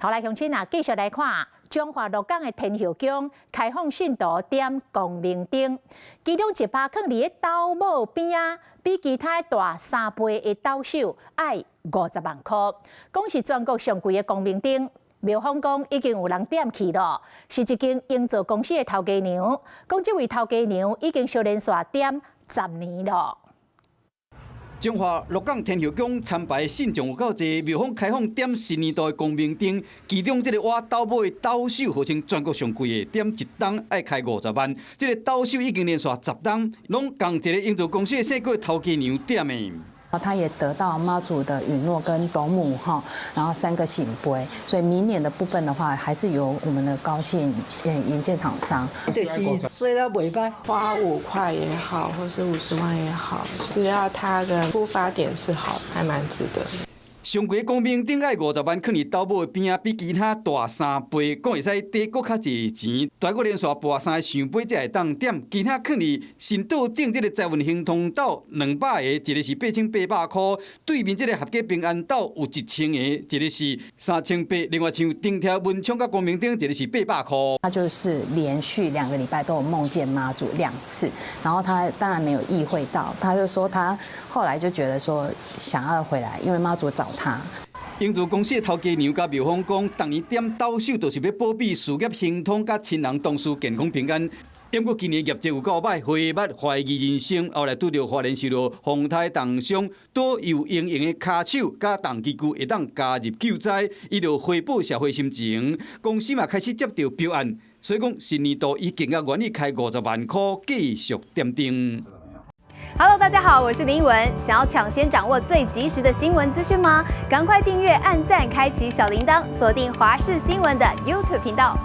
好來，鄉親啊，繼續來看彰化鹿港的天后宮開放信徒點光明燈，其中一包囥佇咧斗母邊仔，比其他大3倍的斗首愛50萬箍，講是全國上貴的光明燈。廟方講已經有人點去咯，是一間營造公司的頭家娘，講這位頭家娘已經相連續點10年咯。彰化鹿港天后宮參拜信眾有夠濟，廟方開放點新年度的光明燈，其中這个倚斗母的斗首號稱全國上貴的，點一冬愛開50萬。這个斗首已經連續10冬，攏仝一个營造公司的姓郭頭家娘點的。他也得到媽祖的允諾跟斗母哈，然後三個聖杯，所以明年的部分的話，還是由我們的高姓營建廠商。就是做了袂䆀，花5塊也好，或是50萬也好，只要他的出發點是好，還蠻值得。上貴光明燈愛50萬，囥佇斗母的邊仔，比其他大3倍，講會使抵閣較濟錢。大過連續跋三個聖杯才會當點，其他囥佇神桌頂這个財運亨通斗200个，一個是8800塊，對面這个合家平安斗有1000個，一個是3800，另外像頂條文昌佮光明燈，一個是800塊。他就是連續2個禮拜都有夢見媽祖兩次，然後他當然沒有意會到，他就說他後來就覺得說想要回來，因為媽祖找他。營造公司的頭家娘佮廟方講，逐年點斗首就是欲保庇事業亨通、佮親人同事健康平安。不過今年業績有夠歹，回捌懷疑人生，後來拄著花蓮受著風颱重傷，倒有英雄的跤手佮重機具會當加入救災，伊就回報社會心情。公司嘛開始接著標案，所以講新年度伊更加願意開50萬塊繼續點燈。 Hello，大家好，我是林文。想要搶先掌握最及時的新聞資訊嗎？趕快訂閱、按讚、開啟小鈴鐺，鎖定華視新聞的 YouTube 頻道。